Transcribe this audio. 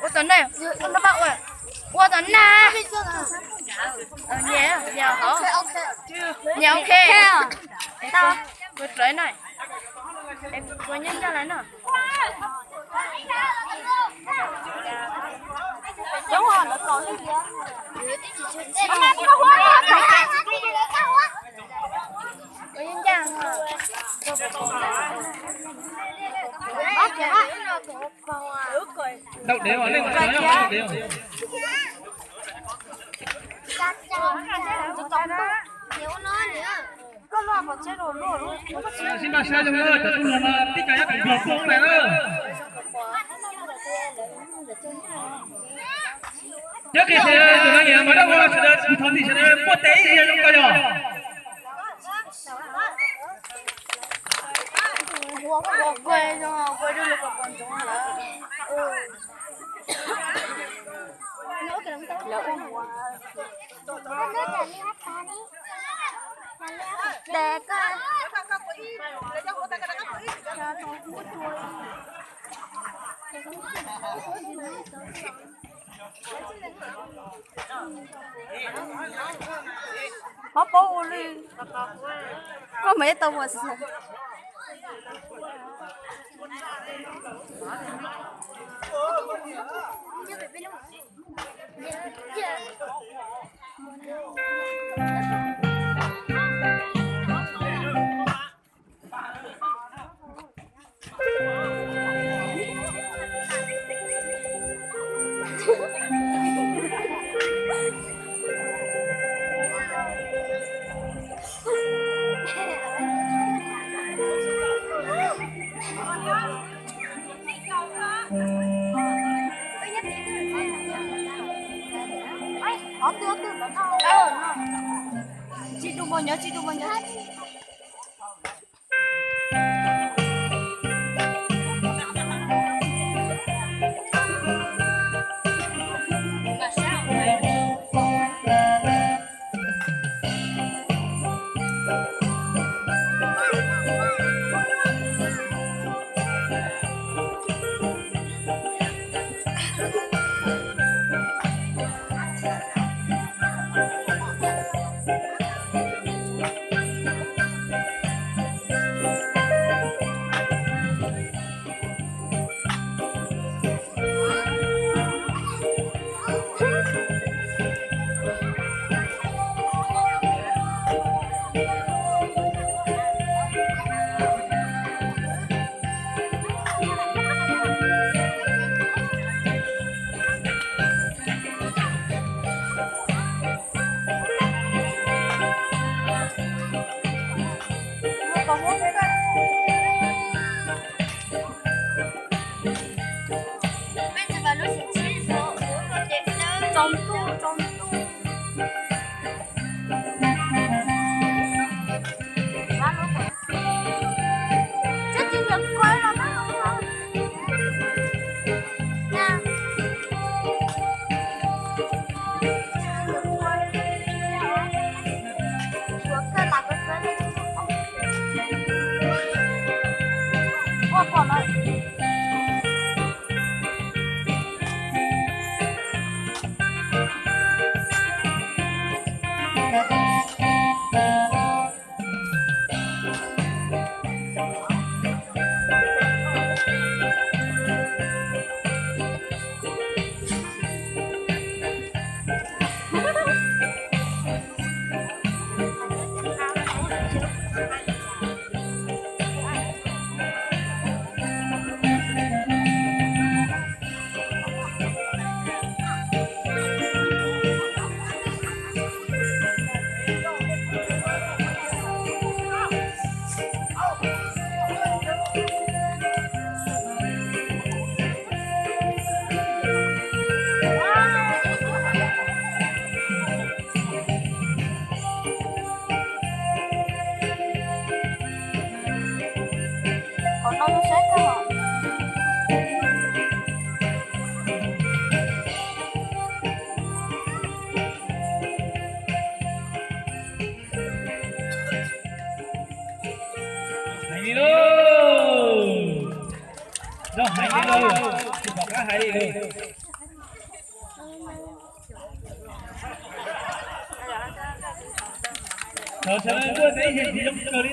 Ua tom na, no pab ua, ua tom na. Nyias, nyias hov, nyias ok. Kuv rawv na, kuv nyob ncaj lawm no. Ntau dev os, leej twg nyob ntau dev os. Sib npaj siab zoo na, cov tub hluas no tib co nyob tom nplog poob lawm na. Nyob qhia sawv daws, tus no nyiam mas dab ua sawv daws kuv thov tim sawv daws muaj tes ib zaug zoo ko yog. Qhov paub ua li, koj mas ib tau ua xwb. Tsis tus mos nyob, tsis tus mos nyob. Zoo hais li lawm, tsis pom qab hais li lawm. Thaum sawv daws tuaj ntawd ib yam tsis zoo kawg li.